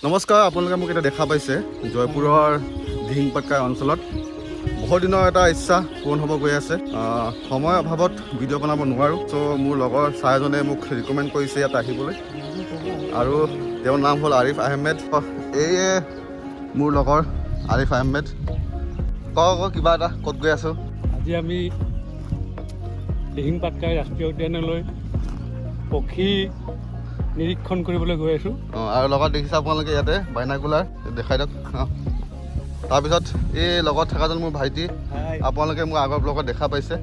নমস্কাৰ, আপোনালোকে মোক এতিয়া দেখা পাইছে জয়পুৰৰ দিহিং পাটকাই অঞ্চলত। বহুত দিনৰ এটা ইচ্ছা পূৰণ হ'ব গৈ আছে। সময়ৰ অভাৱত ভিডিঅ' বনাব নোৱাৰোঁ। চ' মোৰ লগৰ ছাৰজনে মোক ৰিকমেণ্ড কৰিছে ইয়াত আহিবলৈ আৰু তেওঁৰ নাম হ'ল আৰিফ আহমেদ। এইয়ে মোৰ লগৰ আৰিফ আহমেদ। কওঁ আকৌ কিবা এটা, ক'ত গৈ আছোঁ? আজি আমি দিহিং পাটকাই ৰাষ্ট্ৰীয় উদ্যানলৈ পক্ষী নিৰীক্ষণ কৰিবলৈ গৈ আছোঁ। অঁ, আৰু লগত দেখিছে আপোনালোকে ইয়াতে বাইনাকুলাৰ দেখাই দিয়ক। অঁ, তাৰপিছত এই লগত থকাজন মোৰ ভাইটি, আপোনালোকে মোৰ আগৰ ব্লগত দেখা পাইছে।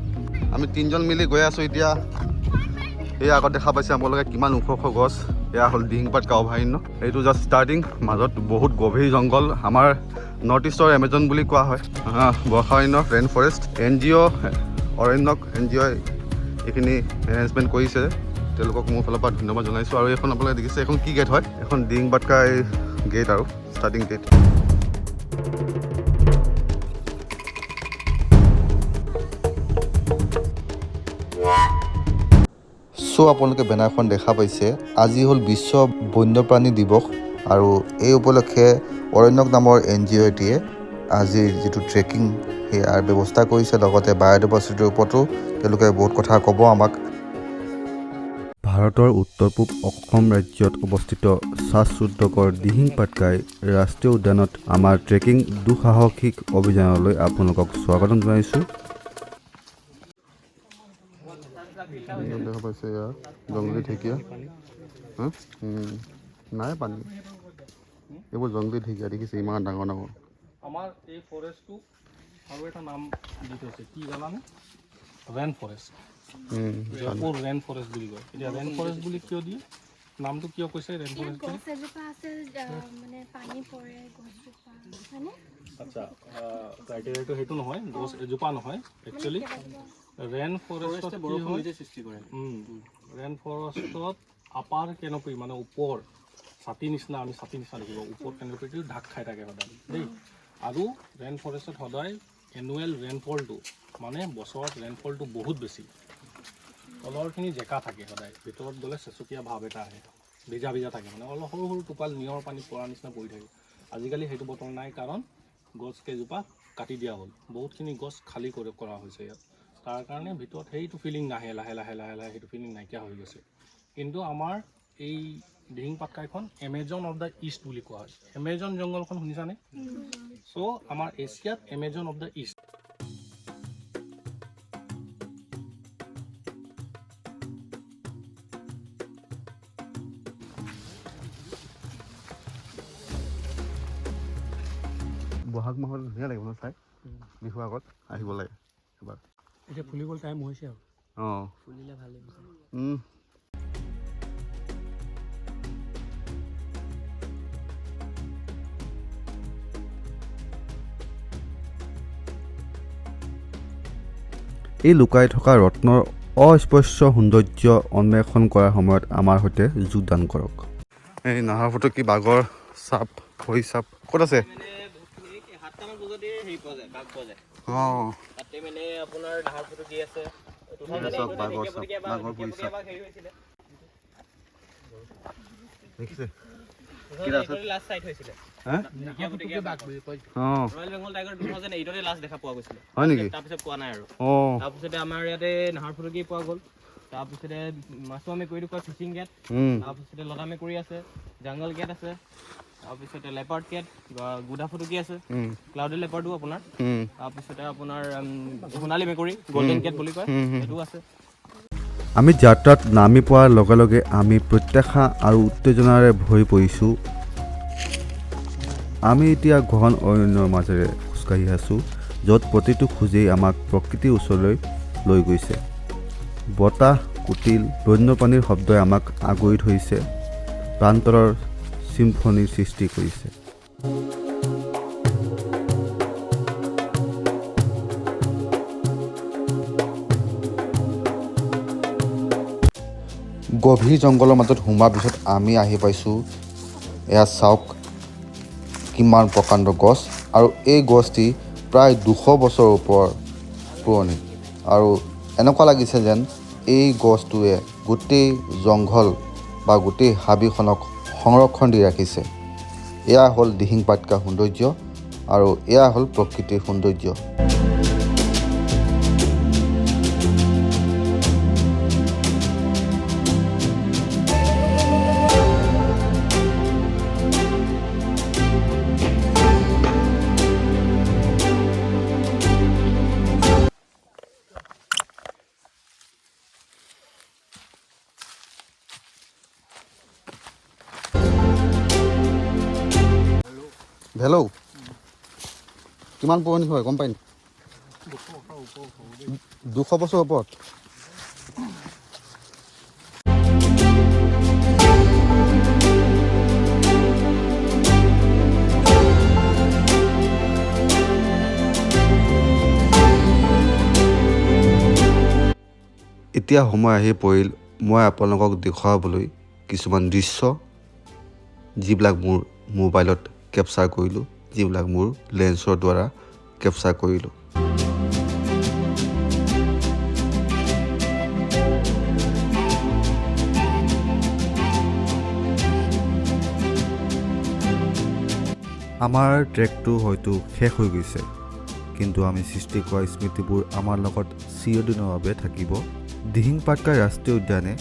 আমি তিনিজন মিলি গৈ আছোঁ এতিয়া। এই আগত দেখা পাইছে আপোনালোকে কিমান ওখ ওখ গছ। এয়া হ'ল দিহিং পাটকাই অভয়াৰণ্য। এইটো জাষ্ট ষ্টাৰ্টিং, মাজত বহুত গভীৰ জংঘল। আমাৰ নৰ্থ ইষ্টৰ এমেজন বুলি কোৱা হয়। বৰ্ষাৰণ্য, ৰেইন ফৰেষ্ট। এনজিঅ' অৰণ্যক এনজিঅ' এইখিনি এৰেঞ্জমেণ্ট কৰিছে, তেওঁলোকক মোৰ ফালৰ পৰা ধন্যবাদ জনাইছোঁ। আৰু এইখন আপোনালোকে দেখিছে, এইখন কি গেট হয়? এখন দিহিং পাটকাই গেট আৰু ষ্টাৰ্টিং গেট। চ' আপোনালোকে বেনাৰখন দেখা পাইছে। আজি হ'ল বিশ্ব বন্যপ্ৰাণী দিৱস আৰু এই উপলক্ষে অৰণ্যক নামৰ এনজিঅ'টিয়ে আজিৰ যিটো ট্ৰেকিং সেয়াৰ ব্যৱস্থা কৰিছে। লগতে বায়'ডাইভাৰ্চিটিৰ ওপৰতো তেওঁলোকে বহুত কথা ক'ব আমাক। ভাৰতৰ উত্তৰ পূব অসম ৰাজ্যত অৱস্থিত শ্বাসৰুদ্ধকৰ দিহিং পাটকাই ৰাষ্ট্ৰীয় উদ্যানত আমাৰ ট্ৰেকিং দুঃসাহসিক অভিযানলৈ আপোনালোকক স্বাগতম জনাইছোঁ। দেখা পাইছে, এয়া জংলী ঢেকীয়া। হা? নাই পানী। এইবোৰ জংলী ঢেকীয়া, দেখিছে, ইমান ডাঙৰ ডাঙৰ। আমাৰ এই ফৰেষ্টটোক আৰু এটা নাম দি থৈছে, কি জানানে? Rain forest. Jaipur rain forest বুলি কয়। এতিয়া ৰেইন ফৰেষ্ট বুলি কিয় দিয়ে নামটো, কিয় কৈছে ৰেইন ইয়াত ফৰেষ্ট বুলি? গছ এজোপা আছে, মানে পানী পৰে গছজোপা, হয়নে? আচ্ছা, ক্ৰাইটেৰিয়াটো সেইটো নহয়, গছ এজোপা নহয়। একচুৱেলি কিবা কিবা ৰেইন ফৰেষ্টত কি হয়, সৃষ্টি কৰে। ৰেইন ফৰেষ্টত আপাৰ কেনপি, মানে ওপৰ ছাতি নিচিনা, আমি ছাতি নিচিনা দেখিব, ওপৰ কেনপিটো ঢাক খাই থাকে সদায় দেই। আৰু ৰেইন ফৰেষ্টত সদায় এনুৱেল ৰেইনফলটো, মানে বছৰত ৰেইনফলটো বহুত বেছি। তলৰখিনি জেকা থাকে সদায়, ভিতৰত গ'লে চেচুকীয়া ভাৱ এটা আহে, ভিজা ভিজা থাকে, মানে অলপ সৰু সৰু টোপাল নিয়ৰ পানী পৰা নিচিনা পৰি থাকে। আজিকালি সেইটো বতৰ নাই, কাৰণ গছ কেইজোপা কাটি দিয়া হ'ল, বহুতখিনি গছ খালী কৰি কৰা হৈছে ইয়াত। তাৰ কাৰণে ভিতৰত সেইটো ফিলিং নাহে, লাহে লাহে লাহে লাহে সেইটো ফিলিং নাইকিয়া হৈ গৈছে। কিন্তু আমাৰ এই দিহিং পাটকাইখন এমেজন অফ the east বুলি কোৱা হয়। এমেজন জংঘলখন শুনিছানে? চ' আমাৰ এছিয়াত Amazon of the east. Bohag মাহত ধুনীয়া লাগিব ন চাই? বিহুৰ আগত আহিব লাগে এবাৰ। এতিয়া ফুলিবলৈ টাইম হৈছে আৰু। অঁ। ফুলিলে ভাল লাগিব। এই লুকাই থকা ৰত্নৰ অস্পৰ্শ্য সৌন্দৰ্য অন্বেষণ কৰাৰ সময়ত আমাৰ সৈতে যোগদান কৰক। এই নাহৰফুটুকী বাঘৰ চাপ, ভৰি চাপ ক'ত আছে? মানে বহুতখিনি 7টামান বজাতে হেৰি পোৱা যায়, বাঘ পোৱা যায়। তাতে মানে আপোনাৰ নাহৰফুটুকী আছে। চাওক, বাঘৰ চাপ, বাঘৰ ভৰি চাপ। হেৰি হৈছিলে। দেখিছে? লাষ্ট চাইট হৈছিলে। হা? ঢেকীয়াপতকীয়া বাঘ। ৰয়েল বেংগল টাইগাৰ 2008তে লাষ্ট দেখা পোৱা গৈছিলে। হয় নেকি? তাৰপিছত পোৱা নাই আৰু। তাৰপিছতে আমাৰ ইয়াতে নাহৰফুটুকী পোৱা গ'ল। তাৰপিছতে মাছুৱা মেকুৰীটো কয়, ফিচিং কেট। তাৰপিছতে লতা মেকুৰী আছে, জংগল কেট আছে, তাৰপিছতে লেপাৰ্ড কেট বা গুধা ফুটুকী আছে, ক্লাউডি লেপাৰ্ডো আপোনাৰ। তাৰপিছতে আপোনাৰ সোণালী মেকুৰী, গল্ডেন কেট বুলি কয়, সেইটোও আছে। আমি যাত্ৰাত নামি পোৱাৰ লগে লগে আমি প্ৰত্যাশা আৰু উত্তেজনাৰে ভৰি পৰিছোঁ। আমি এতিয়া ঘন অৰণ্যৰ মাজেৰে খোজকাঢ়ি আছোঁ, য'ত প্ৰতিটো খোজেই আমাক প্ৰকৃতিৰ ওচৰলৈ লৈ গৈছে। বতাহ, কুটিল, বন্যপ্ৰাণীৰ শব্দই আমাক আগুৰি ধৰিছে, প্ৰান্তৰৰ চিম্ফনীৰ সৃষ্টি কৰিছে। গভীৰ জংঘলৰ মাজত সোমোৱাৰ পিছত আমি আহি পাইছোঁ। এয়া চাওক, কিমান প্ৰকাণ্ড গছ আৰু এই গছটি প্ৰায় 200 বছৰৰ ওপৰ পুৰণি আৰু এনেকুৱা লাগিছে যেন এই গছটোৱে গোটেই জংঘল বা গোটেই হাবিখনক সংৰক্ষণ দি ৰাখিছে। এয়া হ'ল দিহিং পাটকাই সৌন্দৰ্য আৰু এয়া হ'ল প্ৰকৃতিৰ সৌন্দৰ্য। হেল্ল', কিমান পুৰণি হয় গম পাই? 200 বছৰ ওপৰত। এতিয়া সময় আহি পৰিল মই আপোনালোকক দেখুৱাবলৈ কিছুমান দৃশ্য, যিবিলাক মোৰ মোবাইলত কেপচাৰ কৰিলোঁ, যিবিলাক মোৰ লেন্সৰ দ্বাৰা কেপচাৰ কৰিলোঁ। আমাৰ ট্ৰেকটো হয়তো শেষ হৈ গৈছে, কিন্তু আমি সৃষ্টি কৰা স্মৃতিবোৰ আমাৰ লগত চিৰদিনৰ বাবে থাকিব। দিহিং পাটকাই ৰাষ্ট্ৰীয় উদ্যানে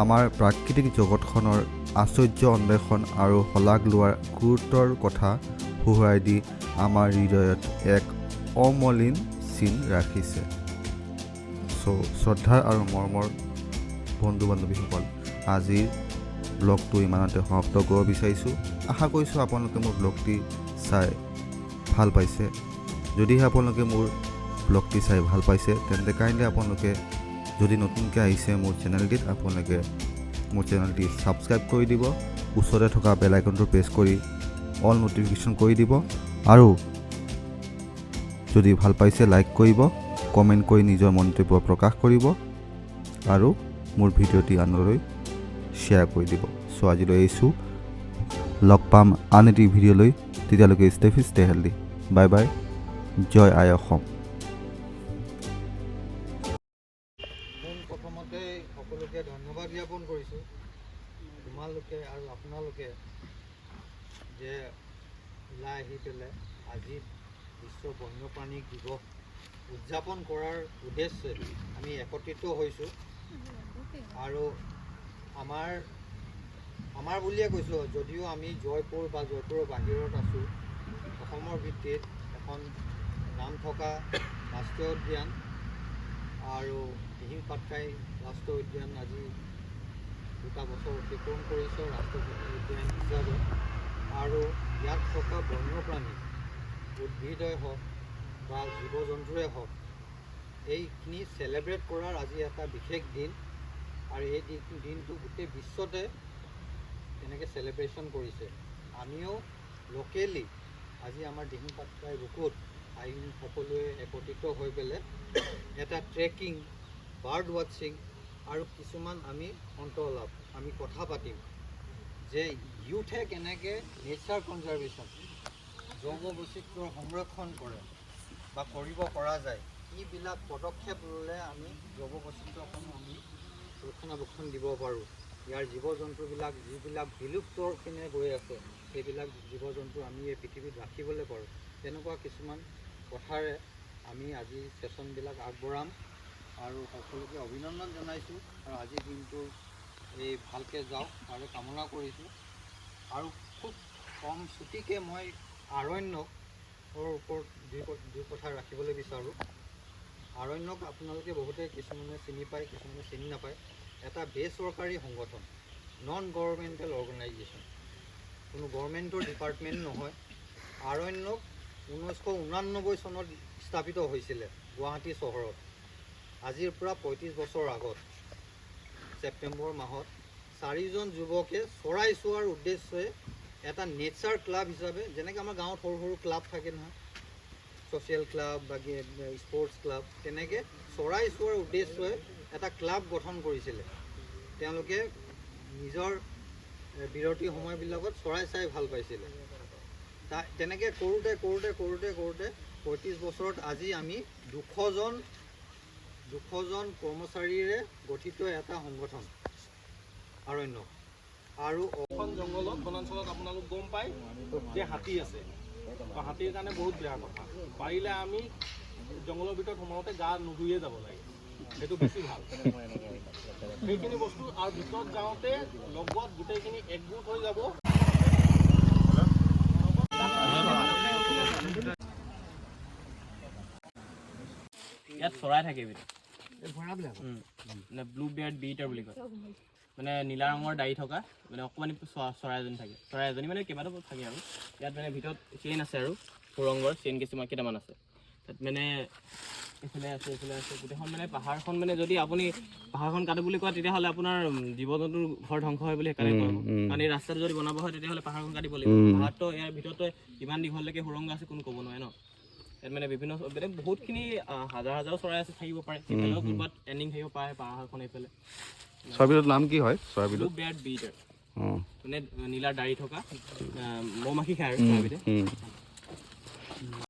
আমাৰ প্ৰাকৃতিক জগতখনৰ আশ্চৰ্য অন্বেষণ আৰু শলাগ লোৱাৰ গুৰুত্বৰ কথা সোঁৱৰাই দি আমাৰ হৃদয়ত এক অমলিন চিন ৰাখিছে। চ' শ্ৰদ্ধাৰ আৰু মৰমৰ বন্ধু বান্ধৱীসকল, আজিৰ ব্লগটো ইমানতে সমাপ্ত কৰিব বিচাৰিছোঁ। আশা কৰিছোঁ আপোনালোকে মোৰ ব্লগটি চাই ভাল পাইছে। যদিহে আপোনালোকে মোৰ ব্লগটি চাই ভাল পাইছে, তেন্তে কাইণ্ডলি আপোনালোকে যদি নতুনকৈ আহিছে মোৰ চেনেলটিত, আপোনালোকে মোৰ চেনেলটি ছাবস্ক্ৰাইব কৰি দিব, ওচৰতে থকা বেল আইকনটো প্ৰেছ কৰি অল ন'টিফিকেশ্যন কৰি দিব আৰু যদি ভাল পাইছে লাইক কৰিব, কমেণ্ট কৰি নিজৰ মন্তব্য প্ৰকাশ কৰিব আৰু মোৰ ভিডিঅ'টি আনলৈ শ্বেয়াৰ কৰি দিব। চ' আজিলৈ আহিছোঁ, লগ পাম আন এটি ভিডিঅ'লৈ। তেতিয়ালৈকে stay fit, stay healthy, bye bye, Joy I Assam. পোনপ্ৰথমতে সকলোকে ধন্যবাদ জ্ঞাপন কৰিছোঁ, তোমালোকে আৰু আপোনালোকে যে ওলাই আহি পেলাই আজি বিশ্ব বন্যপ্ৰাণী দিৱস উদযাপন কৰাৰ উদ্দেশ্যে আমি একত্ৰিত হৈছোঁ। আৰু আমাৰ আমাৰ বুলিয়ে কৈছোঁ, যদিও আমি জয়পুৰ বা জয়পুৰৰ বাহিৰত আছোঁ, অসমৰ ভিত্তিত এখন নাম থকা ৰাষ্ট্ৰীয় উদ্যান আৰু দিহিং পাটকাই ৰাষ্ট্ৰীয় উদ্যান আজি 2টা বছৰ অতিক্ৰম কৰিছে ৰাষ্ট্ৰীয় উদ্যান হিচাপে। আৰু ইয়াত থকা বন্যপ্ৰাণী, উদ্ভিদই হওক বা জীৱ জন্তুৰে হওক, এইখিনি চেলিব্ৰেট কৰাৰ আজি এটা বিশেষ দিন। আৰু এই দিনটো গোটেই বিশ্বতে তেনেকৈ চেলিব্ৰেশ্যন কৰিছে। আমিও লোকেলি আজি আমাৰ দিহিং পাটকাইৰ বুকুত আহি সকলোৱে একত্ৰিত হৈ পেলাই এটা ট্ৰেকিং, বাৰ্ড ৱাটছিং আৰু কিছুমান আমি অন্তৰ্লাভ আমি কথা পাতিম যে ইউথে কেনেকৈ নেচাৰ কনজাৰ্ভেশ্যন, জৈৱ বৈচিত্ৰ্যৰ সংৰক্ষণ কৰে বা কৰিব পৰা যায়, কিবিলাক পদক্ষেপ ল'লে আমি জৈৱ বৈচিত্ৰ্যখন আমি ৰক্ষণাবেক্ষণ দিব পাৰোঁ, ইয়াৰ জীৱ জন্তুবিলাক যিবিলাক বিলুপ্তৰ পিনে গৈ আছে, সেইবিলাক জীৱ জন্তু আমি এই পৃথিৱীত ৰাখিবলৈ পাৰোঁ, তেনেকুৱা কিছুমান কথাৰে আমি আজি ছেশ্যনবিলাক আগবঢ়াম। আৰু সকলোকে অভিনন্দন জনাইছোঁ আৰু আজিৰ দিনটো এই ভালকৈ যাওক আৰু কামনা কৰিছোঁ। আৰু খুব কম চুটিকৈ মই আৰণ্যকৰ ওপৰত দুই কথা ৰাখিবলৈ বিচাৰোঁ। আৰণ্যক আপোনালোকে বহুতে কিছুমানে চিনি পায়, কিছুমানে চিনি নাপায়। এটা বেচৰকাৰী সংগঠন, নন গভৰ্ণমেণ্টেল অৰ্গেনাইজেশ্যন, কোনো গভৰ্ণমেণ্টৰ ডিপাৰ্টমেণ্ট নহয়। আৰণ্যক 1989 চনত স্থাপিত হৈছিলে গুৱাহাটী চহৰত। আজিৰ পৰা 35 বছৰ আগত ছেপ্টেম্বৰ মাহত চাৰিজন যুৱকে চৰাই চোৱাৰ উদ্দেশ্যে এটা নেচাৰ ক্লাব হিচাপে, যেনেকৈ আমাৰ গাঁৱত সৰু সৰু ক্লাব থাকে নহয়, ছ'চিয়েল ক্লাব বা স্পৰ্টছ ক্লাব, তেনেকৈ চৰাই চোৱাৰ উদ্দেশ্যে এটা ক্লাব গঠন কৰিছিলে। তেওঁলোকে নিজৰ বিৰতি সময়বিলাকত চৰাই চাই ভাল পাইছিলে। তেনেকৈ কৰোঁতে কৰোঁতে কৰোঁতে কৰোঁতে 35 বছৰত আজি আমি 200জন কৰ্মচাৰীৰে গঠিত এটা সংগঠন আৰণ্যক। আৰু এখন জংঘলত, বনাঞ্চলত আপোনালোক গম পায় যে হাতী আছে বা হাতীৰ কাৰণে বহুত বেয়া কথা। পাৰিলে আমি জংঘলৰ ভিতৰত সোমাওঁতে গা নুধুয়ে যাব লাগে, সেইটো বেছি ভাল। সেইখিনি বস্তু আৰু ভিতৰত যাওঁতে লগত গোটেইখিনি একগোট হৈ যাব। ইয়াত চৰাই থাকে এবিধ। মানে ব্লু বেয়াৰ্ড বিটাৰ বুলি কয়, মানে নীলা ৰঙৰ দাড়ি থকা, মানে অকণমানি চৰাই এজনী থাকে। চৰাই এজনী মানে কেইবাটাও থাকে। আৰু ইয়াত মানে ভিতৰত চেইন আছে আৰু সুৰংগৰ চেইন কিছুমান কেইটামান আছে তাত। মানে এইফালে আছে, এইফালে আছে। গোটেইখন মানে পাহাৰখন, মানে যদি আপুনি পাহাৰখন কাটো বুলি কয়, তেতিয়াহ'লে আপোনাৰ জীৱ জন্তুৰ ঘৰ ধ্বংস হয় বুলি সেইকাৰণে কয়। কাৰণ এই ৰাস্তাটো যদি বনাব হয়, তেতিয়াহ'লে পাহাৰখন কাটিব লাগিব। পাহাৰটো ইয়াৰ ভিতৰতে ইমান দীঘললৈকে সুৰংগ আছে, কোনো ক'ব নোৱাৰে ন। ইয়াত মানে বিভিন্ন বেলেগ বহুতখিনি হাজাৰ হাজাৰ চৰাই আছে, থাকিব পাৰে। সেইফালেও ক'ৰবাত এণ্ডিং থাকিব পাৰে পাহাৰখন এইফালে। চৰাইবিধৰ নাম কি হয় চৰাইবিধৰ? ব্লু বেয়াৰ্ড বিটাৰ, মানে নীলা দাড়ি থকা, মৌ মাখি খায় আৰু চৰাইবিধে।